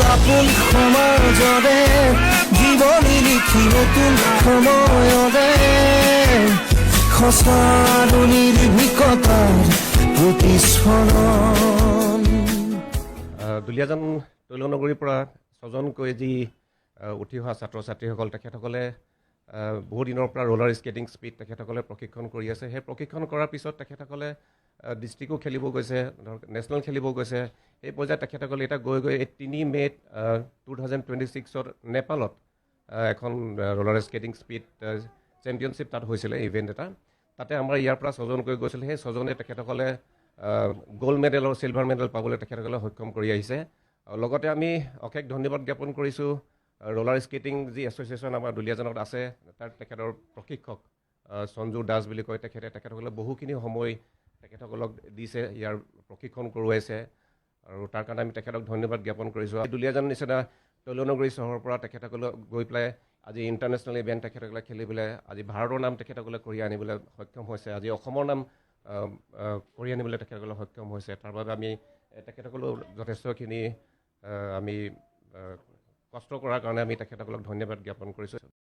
দাপোন সমাজৰে, জীৱনী লিখি নতুন সময়ৰে, সঁচা আৰু নিৰ্ভীকতাৰ প্ৰতিস্ফলন। দুলীয়াজান তৈলনগৰীৰ পৰা ছজনকৈ যি উঠি অহা ছাত্ৰ ছাত্ৰীসকল, তেখেতসকলে বহু দিনৰ পৰা ৰোলাৰ স্কেটিং স্পীড তেখেতসকলে প্ৰশিক্ষণ কৰি আছে। সেই প্ৰশিক্ষণ কৰাৰ পিছত তেখেতসকলে ডিষ্ট্ৰিক্টো খেলিব গৈছে, ধৰক নেশ্যনেল খেলিব গৈছে। সেই পৰ্যায়ত তেখেতসকলে এতিয়া গৈ গৈ এই 3 মে'ত 2026ত নেপালত এখন ৰোলাৰ স্কেটিং স্পীড চেম্পিয়নশ্বিপ তাত হৈছিলে ইভেণ্ট এটা। তাতে আমাৰ ইয়াৰ পৰা ছজনকৈ গৈছিলে। সেই ছজনে তেখেতসকলে গ'ল্ড মেডেল আৰু চিলভাৰ মেডেল পাবলৈ তেখেতসকলে সক্ষম কৰি আহিছে। আৰু লগতে আমি অশেষ ধন্যবাদ জ্ঞাপন কৰিছোঁ ৰোলাৰ স্কেটিং যি এছ'চিয়েশ্যন আমাৰ দুলীয়াজানত আছে, তাৰ তেখেতৰ প্ৰশিক্ষক সঞ্জু দাস বুলি কয়, তেখেতে তেখেতসকলে বহুখিনি সময় তেখেতসকলক দিছে, ইয়াৰ প্ৰশিক্ষণ কৰোৱাইছে আৰু তাৰ কাৰণে আমি তেখেতক ধন্যবাদ জ্ঞাপন কৰিছোঁ। দুলীয়াজান নিচিনা তৈলনগৰী চহৰৰ পৰা তেখেতসকলে গৈ পেলাই আজি ইণ্টাৰনেশ্যনেল ইভেণ্ট তেখেতসকলে খেলি পেলাই আজি ভাৰতৰ নাম তেখেতসকলে কঢ়িয়াই আনিবলৈ সক্ষম হৈছে, আজি অসমৰ নাম কঢ়িয়াই আনিবলৈ তেখেতসকলে সক্ষম হৈছে। তাৰ বাবে আমি তেখেতসকলেও যথেষ্টখিনি আমি কষ্ট কৰাৰ কাৰণে আমি তেখেতসকলক ধন্যবাদ জ্ঞাপন কৰিছোঁ।